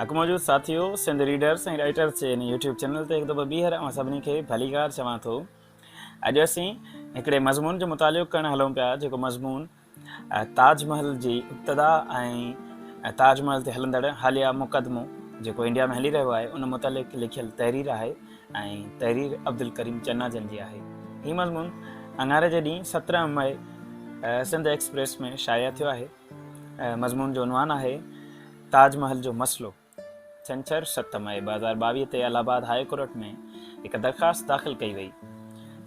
حق موجود ساٿيو سنڌ ريڊرس ۽ رائيٽرس جي هن يوٽيوب چينل تي هڪ دفعو ٻيهر اوهان سڀني کي ڀليڪار چوان ٿو. اڄ اسين هڪڙي مضمون جو مطالعو ڪرڻ هلون پيا جيڪو مضمون تاج محل جي ابتدا ۽ تاج محل تي هلندڙ حاليه مقدمو جيڪو انڊيا ۾ هلي رهيو آهي ان متعلق لکيل تحرير آهي ۽ تحرير عبدالڪريم چنا جن جي آهي. هي مضمون اڱاري جي ڏينهن 17 مئي سنڌ ايڪسپريس ۾ شايع ٿيو آهي. مضمون جو عنوان آهي تاج محل جو مسئلو. ڇنڇر 7 مئي 2022 تي الهه آباد هاء ڪورٽ ۾ هڪ درخواست داخل ڪئي وئي،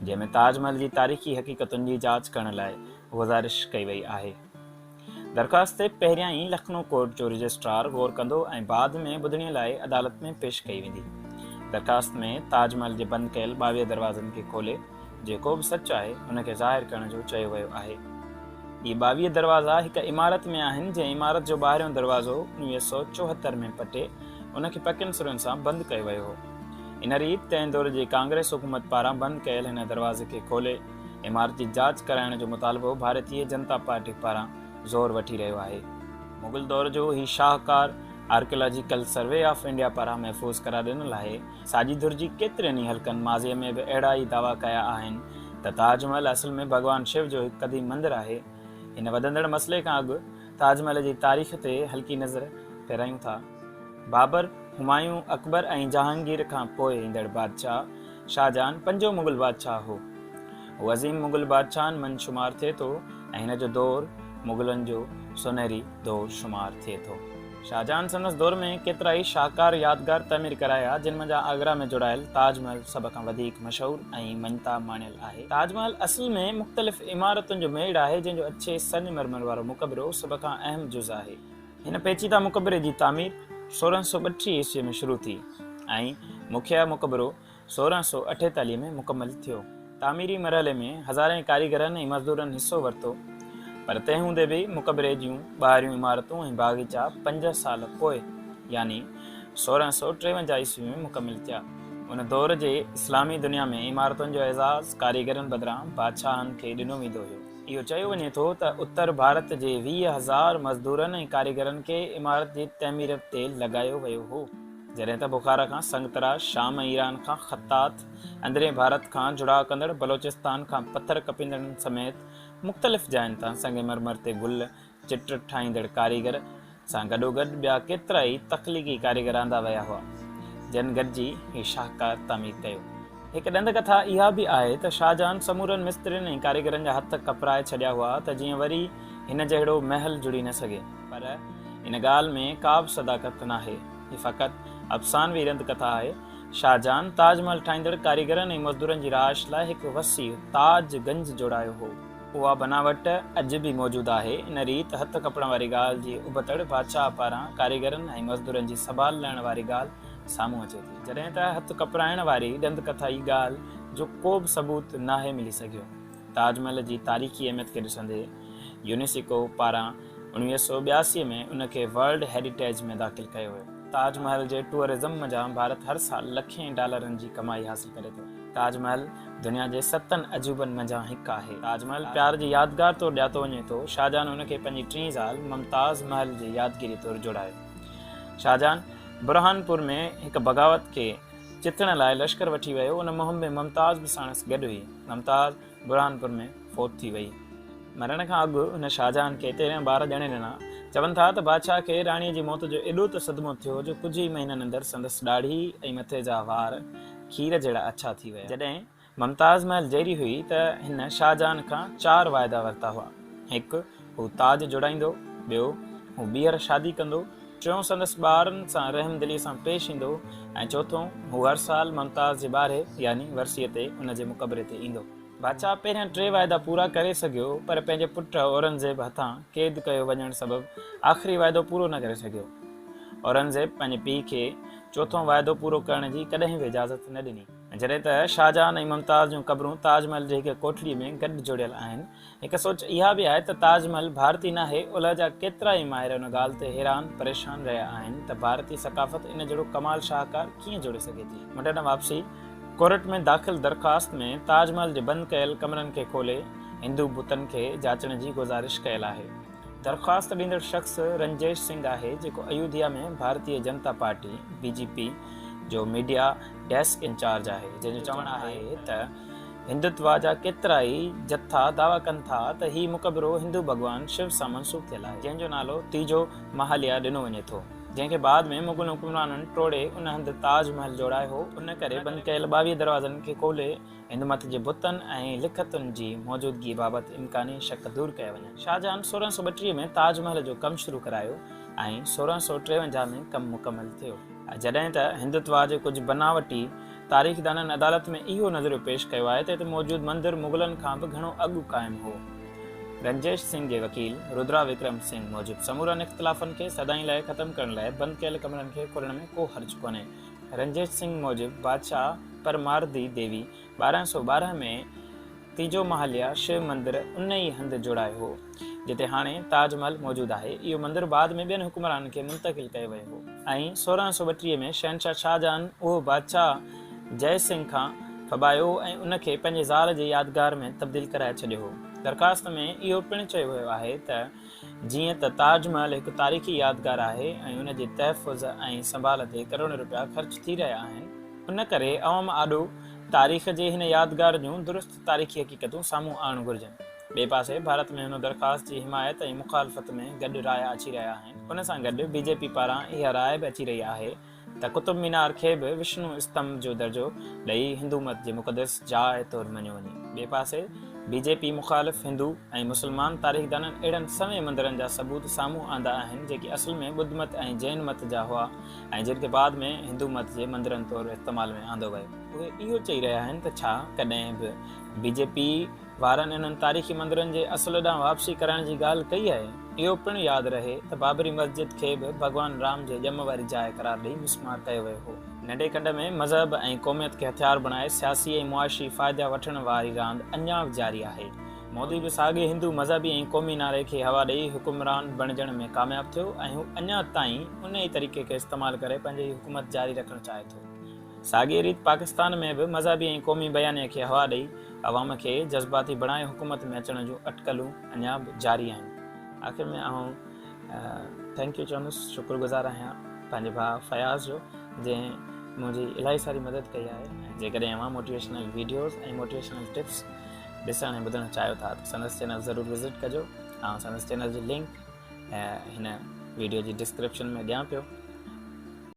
جنهن ۾ تاج محل جي تاريخي حقيقتن جي جاچ ڪرڻ لاء گذارش ڪئي وئي آهي. درخواست تي پهريان ئي لکنو ڪورٽ جو رجسٽرار غور ڪندو ۽ بعد ۾ ٻڌڻي لاء عدالت ۾ پيش ڪئي ويندي. درخواست ۾ تاج محل جي بند ڪيل 22 دروازن کي کولي جيڪو به سچ آهي ان کي ظاهر ڪرڻ جو چيو ويو آهي. اهي 22 دروازا هڪ عمارت ۾ آهن، جنهن عمارت جو ٻاهريون دروازو 1974 ۾ پٽي ان کي پڪين سرن سان بند ڪيو ويو هو. ان ريت تنهن دور جي ڪانگريس حڪومت پاران بند ڪيل هن دروازي کي کولي عمارت جي جاچ ڪرائڻ جو مطالبو ڀارتيه جنتا پارٽي پاران زور وٺي رهيو آهي. مغل دور جو هي شاهڪار آرڪيالاجيڪل سروي آف انڊيا پاران محفوظ قرار ڏنل آهي. ساڄي ڌر جي ڪيترين ئي حلقن ماضيء ۾ به اهڙا ئي دعويٰ ڪيا آهن ته تاج محل اصل ۾ ڀڳوان شو جو هڪ قديم مندر آهي. هن وڌندڙ مسئلي کان اڳ تاج محل جي تاريخ تي هلڪي نظر ڦيرايون ٿا. بابر، همايون، اڪبر ۽ جهانگير کان پوء ايندڙ بادشاهه شاهجهان پنجون مغل بادشاهه هو. هو عظيم مغل بادشاهن منجهه شمار ٿئي ٿو ۽ هن جو دور مغلن جو سونهري دور شمار ٿئي ٿو. شاهجهان سندس دور ۾ ڪيترائي شاهڪار يادگار تعمير ڪرايا، جن منجهان آگرا ۾ جوڙايل تاج محل سڀ کان وڌيڪ مشهور ۽ مڃتا ماڻيل آهي. تاج محل اصل ۾ مختلف عمارتن جو ميڙ آهي، جنهن جو اڇي سنگ مرمر وارو مقبرو سڀ کان اهم جز آهي. هن پيچيده مقبري جي تعمير 1632 عيسويء ۾ شروع ٿي ۽ مکيه مقبرو 1648 ۾ مڪمل ٿيو. تعميري مرحلي ۾ هزارين ڪاريگرن ۽ مزدورن حصو ورتو، پر تنهن هوندي به مقبري جون ٻاهريون عمارتون ۽ باغيچا پنج سال پوء يعني 1653 عيسوي ۾ مڪمل ٿيا. ان دور جي اسلامي دنيا ۾ عمارتن جو اعزاز ڪاريگرن بدران بادشاهن کي ڏنو ويندو هيو. اهو چيو وڃي ٿو ته اتر ڀارت جي 20,000 مزدورن ۽ ڪاريگرن کي عمارت جي تعمير تي لڳايو ويو هو. جڏهن ته بخارا کان سنگتراش، شام ۽ ايران کان خطاط، اندرين ڀارت کان جڙاء ڪندڙ، بلوچستان کان پٿر ڪپيندڙن سميت مختلف جاين تان سنگ مرمر تي گل، چٽ ٺاهيندڙ ڪاريگر سان گڏوگڏ ٻيا ڪيترائي تخليقي ڪاريگر آندا ويا هئا، جن گڏجي هي شاهڪار تعمير ڪيو. هڪ ڏند ڪٿا اها به آهي ته شاهجهان سمورن مسترين ۽ ڪاريگرن جا هٿ ڪپرائي ڇڏيا هئا ته جيئن وري هن جهڙو محل جڙي نه سگهي. پر ان ڳالهه ۾ ڪا به صداقت ناهي. هي فقط افسانوي ڏند ڪٿا آهي. شاهجهان تاج محل ٺاهيندڙ ڪاريگرن ۽ مزدورن جي رهائش لاء هڪ وسيع تاج گنج جوڙايو هو. اها بناوٽ اڄ به موجود آهي. ان ريت هٿ ڪپڻ واري ڳالهه جي ابتڙ بادشاهه پاران ڪاريگرن ۽ مزدورن جي سنڀال لهڻ واري ڳالهه سامهون اچي ٿي. جڏهن ته هٿ ڪپرائڻ واري ڏند ڪٿائي ڳالهه جو ڪو به ثبوت ناهي ملي سگهيو. تاج محل جي تاريخي اهميت کي ڏسندي يونيسيڪو پاران 1982 ۾ ان کي ورلڊ هيريٽيج ۾ داخل ڪيو ويو. تاج محل جي ٽوئرزم منجهان ڀارت هر سال لکين ڊالرن جي ڪمائي حاصل ڪري ٿو. تاج محل دنيا جي ستن عجوبن منجهان هڪ آهي. تاج محل پيار جي يادگار طور ڄاتو وڃي ٿو. شاهجهان ان کي پنهنجي ٽين زال ممتاز محل جي يادگيري طور جوڙايو. شاهجهان برهانپور ۾ هڪ بغاوت کي چٿڻ لاء لشڪر وٺي ويو. ان مهم ۾ ممتاز به ساڻس گڏ هئي. ممتاز برهانپور ۾ فوت ٿي وئي. مرڻ کان اڳ هن شاهجهان کي 13 ٻار ڄڻي ڏنا. چون ٿا ته بادشاهه کي راڻيء جي موت جو ايڏو ته صدمو ٿيو جو ڪجهه ئي مهينن اندر سندس ڏاڙهي ۽ مٿي جا وار کير جهڙا اڇا ٿي ويا. جڏهن ممتاز محل جيئري هئي ته هن شاهجهان کان چار واعدا ورتا هئا. هڪ، هو تاج جوڙائيندو، ٻيو، هو ٻيهر شادي ڪندو، ٽيون، سندس ٻارن سان رحمدليء سان پيش ايندو ۽ چوٿون، هو هر سال ممتاز جي ٻارهي يعني ورسيء تي ان جي مقبري تي ايندو. بادشاهه پهريان ٽي واعدا پورا ڪري سگهيو، پر پنهنجي پٽ اورنگزيب هٿان قيد ڪيو وڃڻ سبب آخري واعدو پورو نه ڪري سگهيو. اورنگزيب پنهنجي پيء کي چوٿون واعدو پورو ڪرڻ جي ڪڏهن به اجازت نه ڏني. جڏهن ته شاهجهان ۽ ممتاز جون قبرون تاج محل جي هڪ ڪوٺڙي ۾ گڏ جوڙيل آهن. هڪ سوچ اها به آهي ته تاج محل ڀارتي ناهي، اولهه جا ڪيترائي ماهر ان ڳالهه تي حيران پريشان رهيا آهن ته ڀارتي ثقافت ان جهڙو ڪمال شاهڪار ڪيئن جوڙي سگهي ٿي. منڍ واپسي ڪورٽ ۾ داخل درخواست ۾ تاج محل جي بند ڪيل ڪمرن کي کولي هندو بتن کي جاچڻ جي گذارش ڪيل آهي. درخواست ڏيندڙ شخص رنجيش سنگهه آهي، جيڪو ايوڌيا ۾ ڀارتيه جنتا پارٽي، بي جي پي، جو ميڊيا ڊيسڪ انچارج آهي، جنهن جو چوڻ آهي ته هندوتوا جا ڪيترائي جٿا دعويٰ ڪن ٿا ته هي مقبرو هندو ڀڳوان شو سان منسوب ٿيل آهي، جنهن جو نالو تيجو مهاليا ڏنو وڃي ٿو، جنهن کي بعد ۾ مغل حڪمرانن ٽوڙي ان هنڌ تاج محل جوڙايو هو، ان ڪري بند ڪيل 22 دروازن کي کولي هندومت جي بتن ۽ لکتن جي موجودگي بابت امڪاني شڪ دور ڪيا وڃن. شاهجهان 1632 ۾ تاج محل جو ڪم شروع ڪرايو ۽ 1653 ۾ ڪم مڪمل ٿيو. جڏهن ته هندوتوا جي ڪجهه بناوٽي تاريخدانن عدالت ۾ اهو نظريو پيش ڪيو آهي ته هتي موجود مندر مغلن کان به گهڻو اڳ قائم هو. رنجيش سنگهه جي وڪيل رودرا وڪرم سنگهه موجب سمورن اختلافن کي سدائين لاء ختم ڪرڻ لاء بند ڪيل ڪمرن کي کولڻ ۾ ڪو حرج ڪونهي. رنجيت سنگهه موجب بادشاهه پرماردي ديوي 1212 ۾ تيجو مهاليا شو مندر ان ئي هنڌ جوڙايو هو، جتي هاڻي تاج محل موجود آهي. اهو مندر بعد ۾ ٻين حڪمرانن کي منتقل ڪيو ويو هو. ۽ 1632 ۾ شهنشاهه شاهجهان اهو بادشاهه جئه سنگهه کان ڦٻايو ۽ ان کي پنهنجي زال جي يادگار ۾ تبديل ڪرائي ڇڏيو هو. درخواست ۾ اهو پڻ چيو ويو آهي ته جيئن ته تاج محل هڪ تاريخي يادگار آهي ۽ ان جي تحفظ ۽ سنڀال تي ڪروڙين رپيا خرچ ٿي رهيا آهن، ان ڪري عوام آڏو تاريخ جي هن يادگار جون درست تاريخي حقيقتون سامهون آڻڻ گهرجن. ٻئي پاسي ڀارت ۾ هن درخواست جي حمايت ۽ مخالفت ۾ گڏ رايا اچي رهيا آهن. ان سان گڏ بي جي پي پاران اها راء به اچي رهي آهي ته قطب مينار کي به وشنو استنڀ جو درجو ڏئي هندو مت جي مقدس جاء طور مڃيو وڃي. ٻئي پاسي بي جي پي مخالف هندو ۽ مسلمان تاريخدانن اهڙن سوين مندرن جا ثبوت سامهون آندا آهن جيڪي اصل ۾ ٻڌ مت ۽ جين مت جا هئا ۽ جن کي بعد ۾ هندو مت جي مندرن طور استعمال ۾ آندو ويو. اهي اهو چئي رهيا آهن ته ڇا ڪڏهن به بي جي پي وارن انهن تاريخي مندرن جي اصل ڏانهن واپسي ڪرائڻ جي ڳالهه ڪئي آهي. اهو پڻ ياد رهي ته بابري مسجد کي به ڀڳوان رام جي ڄم واري جاء قرار ڏئي مسمار ڪيو ويو هو. ننڍي کنڊ ۾ مذهب ۽ قوميت کي هٿيار بڻائي سياسي ۽ معاشي فائدا وٺڻ واري راند اڃا به جاري آهي. مودي به ساڳئي هندو مذهبي ۽ قومي نعري کي هوا ڏئي حڪمران بڻجڻ ۾ ڪامياب ٿيو ۽ هو اڃا تائين ان ئي طريقي کي استعمال ڪري پنهنجي حڪومت جاري رکڻ چاهي ٿو. ساڳيء ريت پاڪستان ۾ به مذهبي ۽ قومي بيانيي کي هوا ڏئي عوام کي جذباتي بڻائي حڪومت ۾ اچڻ جون اٽڪلون اڃا به جاري آهن. آخر ۾ آئون thank you چوندس، شڪر گذار آهيان پنهنجي ڀاء فياض جو جنهن منهنجي الاهي ساري مدد ڪئي آهي. جيڪڏهن اوهان موٽيويشنل ويڊيوز ۽ موٽيويشنل ٽپس ڏسڻ ۽ ٻڌڻ چاهيو ٿا ته سندس چينل ضرور وزٽ ڪجو. آئون سندس چينل جي لنڪ هن ويڊيو جي ڊسڪرپشن ۾ ڏيان پيو.